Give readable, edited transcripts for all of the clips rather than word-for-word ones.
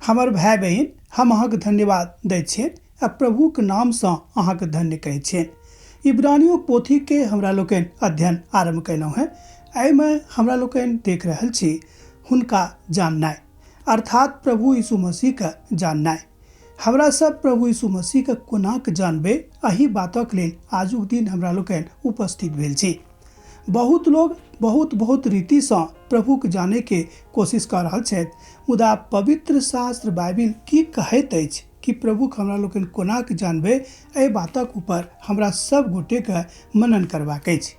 हमर भाय बहिन, हम अहाँके धन्यवाद दै छियनि आ प्रभुके नामसँ अहाँके धन्य कहै छियनि। इब्रानियो पोथीके हमरा लोकनि अध्ययन आरम्भ कयलहुँ हेँ। एहिमे हमरा लोकनि देख रहल छी हुनका जाननाइ, अर्थात प्रभु यीशु मसीहके जाननाइ। हमरा सब प्रभु यीशु मसीहके कोनाक जानबै, एहि बातक लेल आजुक दिन हमरा लोकनि उपस्थित भेल छी। बहुत लोग बहुत बहुत रीतिसँ प्रभुके जानैके कोशिश कऽ रहल छथि, मुदा पवित्र शास्त्र बाइबिल की कहैत अछि कि प्रभुके हमरा लोकनि कोनाक जानबै, एहि बातक ऊपर हमरा सब गोटेके मनन करबाक अछि।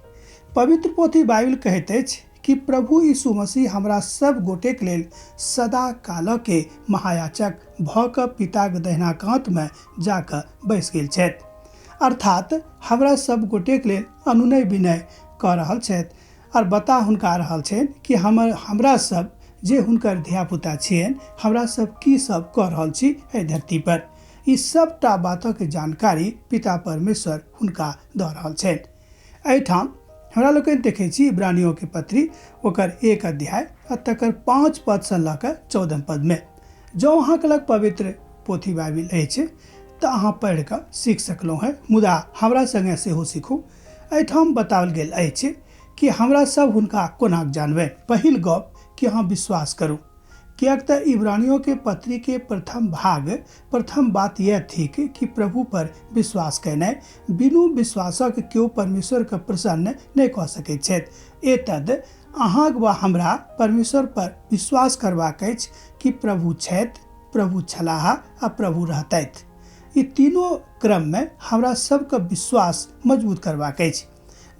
पवित्र पोथी बाइबिल कहैत अछि कि प्रभु यीशु मसीह हमरा सब गोटेक लेल सदा कालके महायाचक भऽ कऽ पिताक दहिना कातमे जाकऽ बैस गेल छथि, अर्थात हमरा सब गोटेक लेल अनुनय विनय कऽ रहल छथि आओर बता हुनका रहल छनि कि हमरा सब जे हुनकर धियापुता छियनि, हमरा सब की सब कऽ रहल छी एहि धरती पर। ई सबटा बातक जानकारी पिता परमेश्वर हुनका दऽ रहल छनि। एहिठाम हमरा लोकनि देखै छी इब्रानियों के पत्री ओकर 1 अध्याय आ तकर 5 पदसँ लऽ कऽ 14 पदमे। जँ अहाँके लग पवित्र पोथी बाइबिल अछि तऽ अहाँ पढ़ि कऽ सीख सकलहुँ हेँ, मुदा हमरा सङ्गे सेहो सीखू। एहिठाम बताओल गेल अछि कि हमरा सब हुनका कोना जानबै। पहिल गप कि अहाँ विश्वास करू, किएक तऽ इब्रानियों के पत्री के प्रथम भाग प्रथम बात यह थिक कि प्रभु पर विश्वास कयनाइ। बिनु विश्वासक केओ परमेश्वर के प्रसन्न नहि कऽ सकैत छथि। एतद अहाँक वा हमरा परमेश्वर पर विश्वास करबाक अछि कि प्रभु छथि, प्रभु छलाह आ प्रभु रहतथि। ई तीनों क्रममे हमरा सबके विश्वास मजबूत करबाक अछि।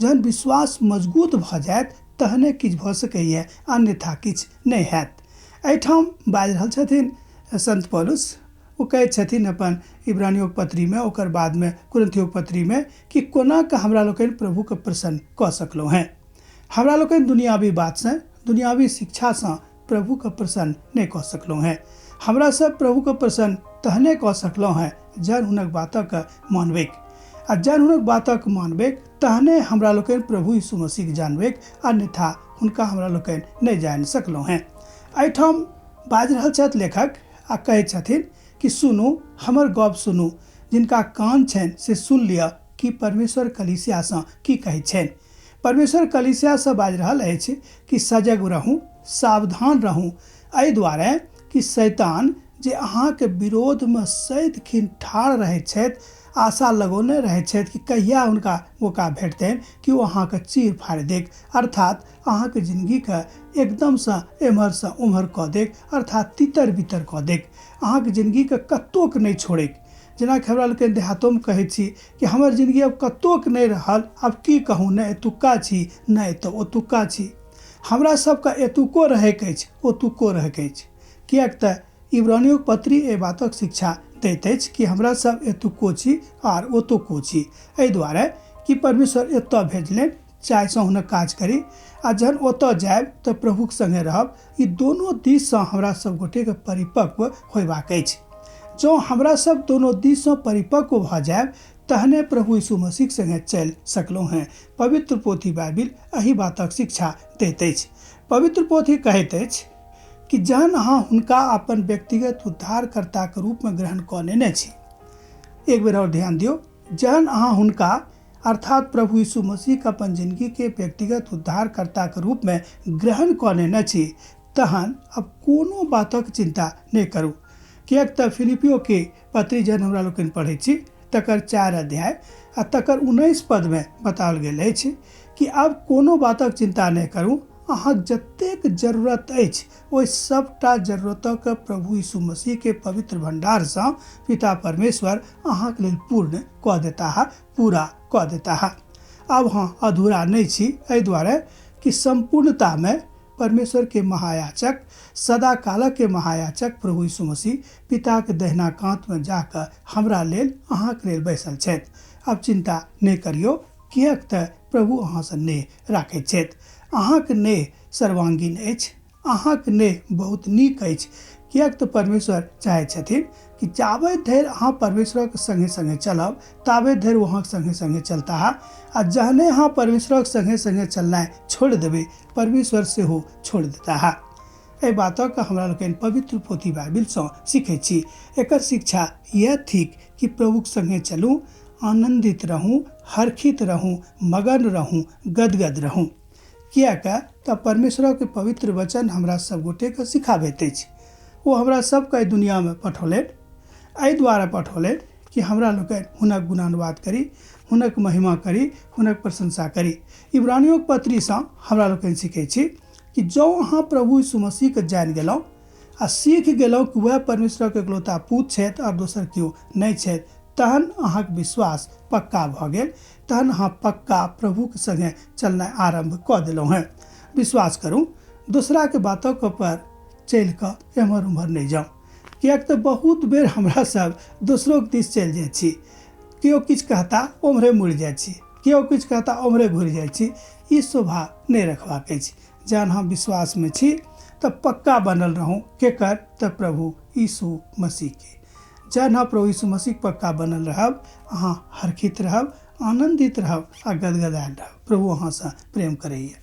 जहन विश्वास मजबूत भऽ जायत तहने किछु भऽ सकैए, अन्यथा किछु नहि हैत। एहिठाम बाजि रहल छथिन संत पौलुस, ओ कहैत छथिन अपन इब्रानियों पत्रीमे, ओकर बादमे कुरिन्थियों पत्रीमे कि कोना कऽ हमरा लोकनि प्रभुके प्रसन्न कऽ सकलहुँ हेँ। हमरा लोकनि दुनियावी बातसँ, दुनियावी शिक्षासँ प्रभुके प्रसन्न नहि कऽ सकलहुँ हेँ। हमरा सब प्रभुके प्रसन्न तहने कऽ सकलहुँ हेँ जहन हुनक बातक मानबैक, आ जहन हुनक बातक मानबैक तहने हमरा लोकनि प्रभु यीशु मसीहके जानबैक, अन्यथा हुनका हमरा लोकनि नहि जानि सकलहुँ हेँ। एहिठाम बाजि रहल छथि लेखक आ कहैत छथिन कि सुनू, हमर गप सुनू, जिनका कान छनि से सुन लिअ कि परमेश्वर कलीसियासँ की कहैत छनि। परमेश्वर कलीसियासँ बाजि रहल अछि कि सजग रहू, सावधान रहू, एहि दुआरे कि शैतान जे अहाँके विरोधमे सदिखन ठाढ़ रहैत छथि, आशा लगौने रहैत छथि कि कहिया हुनका मौका भेटतनि कि ओ अहाँके चीर फाड़ि देक, अर्थात अहाँके जिंदगीके एकदमसँ एम्हरसँ ओम्हर कऽ देक, अर्थात तितर बितर कऽ देक, अहाँके जिंदगीके कतोक नहि छोड़ैक। जेनाकि हमरा लोकनि देहातोमे कहै छी कि हमर जिंदगी आब कतोक नहि रहल, आब की कहू, नहि एतुक्का छी नहि तऽ ओतुक्का छी। हमरा सबके एतुको रहैके अछि ओतुको रहैके अछि, किएक तऽ इब्रानियों पत्री एहि बातक शिक्षा दैत अछि कि हमरा सब एतुक्को छी आर ओतुक्को छी। एहि दुआरे कि परमेश्वर एतऽ भेजलनि चाहसँ हुनक काज करी, आ जहन ओतऽ जायब तऽ प्रभुक सङ्गे रहब। ई दोनो दिससँ हमरा सब गोटेके परिपक्व होयबाक अछि। जँ हमरा सब दोनो दिससँ परिपक्व भऽ जायब तहने प्रभु यीशु मसीहक सङ्गे चलि सकलहुँ हेँ। पवित्र पोथी बाइबिल एहि बातक शिक्षा दैत अछि। पवित्र पोथी कहैत अछि कि जहन अहाँ हुनका अपन व्यक्तिगत उद्धारकर्ताके रूपमे ग्रहण कऽ लेने छी, एक बेर आओर ध्यान दियौ, जहन अहाँ हुनका अर्थात प्रभु यीशु मसीहके अपन जिंदगीके व्यक्तिगत उद्धारकर्ताके रूपमे ग्रहण कऽ लेने छी तहन अब कोनो बातक चिंता नहि करू। किएक तऽ फिलिपियोके पत्री जहन हमरा लोकनि पढ़ै छी तकर 4 अध्याय आ तकर 19 पदमे बताओल गेल अछि कि आब कोनो बातक चिंता नहि करू, अहाँक जतेक जरूरत अछि ओहि सबटा जरूरतक प्रभु यीशु मसीहके पवित्र भंडारसँ पिता परमेश्वर अहाँक लेल पूर्ण कऽ देताह, पूरा कऽ देताह। आब अहाँ अधूरा नहि छी, एहि दुआरे कि सम्पूर्णतामे परमेश्वर के महायाचक, सदा कालक के महायाचक प्रभु यीशु मसीह पिताके दहिना कातमे जाकऽ हमरा लेल अहाँके लेल बैसल छथि। आब चिंता नहि करियौ, किएक तऽ प्रभु अहाँसँ नेह राखैत छथि। अहाँके नेह सर्वांगीण अछि, अहाँके नेह बहुत नीक अछि, किएक तऽ परमेश्वर चाहै छथिन कि जाबे धरि अहाँ परमेश्वरक सङ्गे सङ्गे चलब ताबे धरि ओ अहाँके सङ्गे सङ्गे चलताह, आ जहने अहाँ परमेश्वरक सङ्गे सङ्गे चलनाइ छोड़ि देबै परमेश्वर सेहो छोड़ि देताह। एहि बातक हमरा लोकनि पवित्र पोथी बाइबिलसँ सीखै छी। एकर शिक्षा इएह थिक कि प्रभुक संगे चलू, आनन्दित रहू, हर्षित रहू, मगन रहू, गदगद रहू। किएक तऽ परमेश्वरक पवित्र वचन हमरा सब गोटेके सिखाबैत अछि। ओ हमरा सबके एहि दुनियामे पठौलनि, एहि दुआरे पठौलनि कि हमरा लोकनि हुनक गुणानुवाद करी, हुनक महिमा करी, हुनक प्रशंसा करी। इब्रानियों पत्रीसँ हमरा लोकनि सीखै छी कि जँ अहाँ प्रभु यीशु मसीहके जानि गेलहुँ आ सीख गेलहुँ कि वएह परमेश्वरक एकलौता पूत छथि आओर दोसर केओ नहि छथि, तहन अहाँके विश्वास पक्का भऽ गेल, तहन अहाँ पक्का प्रभुके संगे चलनाइ आरम्भ कऽ देलहुँ हेँ। विश्वास करू, दोसराके बातक पर चलि कऽ एम्हर ओम्हर नहि जाउ, किएक तऽ बहुत बेर हमरा सब दोसरोके दिस चलि जाइ छी। केओ किछु कहता ओम्हरे मुड़ि जाइ छी, केओ किछु कहता ओम्हरे घुरि जाइ छी। ई स्वभाव नहि रखबाक अछि। जहन हम विश्वासमे छी तऽ पक्का बनल रहू। केकर? तऽ प्रभु यीशु मसीहके। जहन हम प्रभु यीशु मसीह पक्का बनल रहब, अहाँ हर्षित रहब, आनन्दित रहब आ गदगदायल रहब। प्रभु अहाँसँ प्रेम करैए।